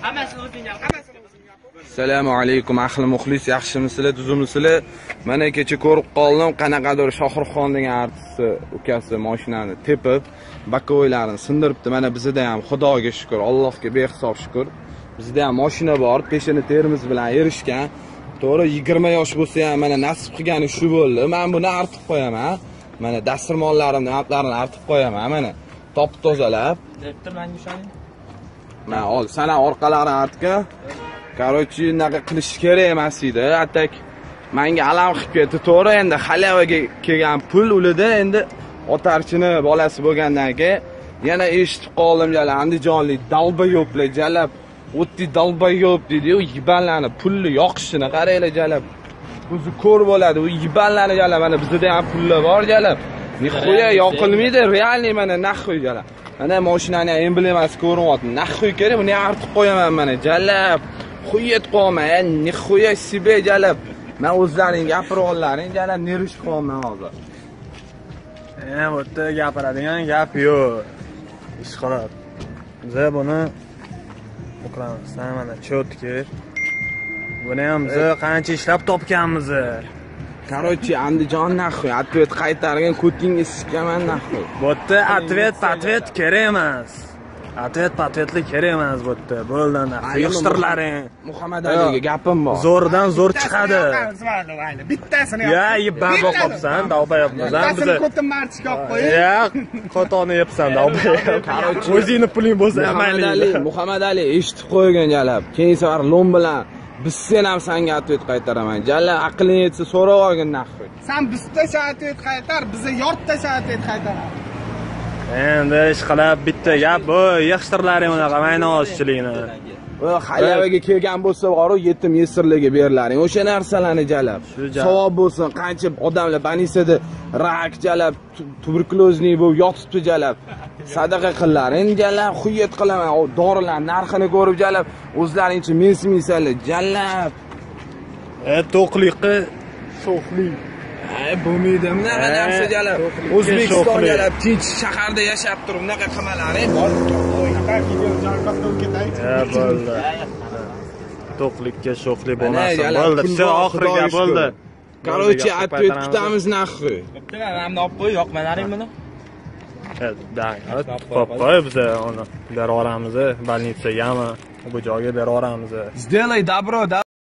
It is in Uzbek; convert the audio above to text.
Hammasini o'zing gapir. Hammasini o'zing gapir. Assalomu alaykum ahli muxlis, yaxshimisizlar, tuzummisizlar? Mana kecha ko'rib qoldim, qanaqadir Shohruxxon degan artisti ukasi mashinani tepib, bakoylarini sindiribdi. Mana bizda ham Xudoga shukr, Allohga behisob shukr. Bizda ham mashina bor, peshini terimiz bilan erishgan. To'g'ri, 20 yosh bo'lsa ham mana nasib qilgani shu bo'ldi. Men buni artib qo'yaman. Mana dasturxonlarimni, aplarini artib qo'yaman mana. Top tozalab. Debdi menga ishoning. Mana ol, sana orqalarini artgan. Короче, unaqa qilish kerak emas edi. Atak menga alam qilib ketdi. To'g'ri, endi xalavaga kelgan pul ulida endi otarchini bolasi bo'lgandan keyin yana eshitib qoldim, jala andijonlik dalbayoblar jalab o'tdi dalbayob dedi-yu, yibanlarni pulni yoqishini qaranglar jalab. O'zi ko'r bo'ladi, u yibanlarni jalab. Mana bizda ham pullar bor jalab. Nixuya yoqilmaydi, realniy mana naxuy jalab. Mana mashinani emblemasi ko'rinyapti. Naxuy kerak, buni artib qo'yaman mana jalab. Xuyet qo'yma, nixuya sibe jalab. Men o'zlaring gapirib ollaring, jalab nerishib qo'yaman hozir. Bu yerda gapiradigan gap yo'q. Ish qilib. Biz buni o'qiramiz. Mana cho'tki. Buni ham biz qancha ishlab topganmiz. Короче, Andijon naxuy, ответ qaytargan ko'tingni sikaman naxuy. Bu yerda ответ kerak emas. Ответ patvetli kerak emas bu yerda. Bo'ldi, yig'ishtirlaring. Muhammad Aliga gapim bor. Zo'rdan zo'r chiqadi. Mayli, bittasini Ya, yibban boqibsan, dalbayapmiz. Bittasini ko'tim marchga olib qo'ying. Ya, qotoni yebsan, dalbayap. Короче, o'zingni puling bo'lsa ham mayli. Muhammad Ali eshitib qo'ygan jalab. Keyin safar lom bilan biz sen ham senga ответ qaytaraman. Jalab aqling yetsa so'rab olgin naxuy. Sen bizta ответ qaytar, biza yortta ответ qaytaramiz. Endi ish qilib bitta gap bu, yig'ishtirlaring unaqa maynozchilikni. Xalavaga kelgan bo'lsa boru yetim yesirlarga berilaring. O'sha narsalarni jalab. Savob bo'lsin, qancha odamlar banisada rak jalab, tuberkulozniy bo'lib yotibdi jalab. Sadaqa qillaring jalab, xuyet qilaman. Dorilar narxini ko'rib jalab, o'zlaringcha mensimaysanlar jalab. To'qlikni sho'xlik. Bo'lmaydi bunaqa narsa jalab. O'zbekiston jalab tinch shaharda yashab turib bunaqa qilmalaring bor. Bo'ldi. To'qlikka sho'xlik bo'lmasin. Bo'ldi, vse, oxirgi gap bo'ldi. Короче, ответ kutamiz naxuy. Bo'pti, mana olib qo'y, yoqmalaring buni. Qo'yib qo'y, biz uni berib yuboramiz, больницагami, bu joyga berib yuboramiz. Сделай добро, да.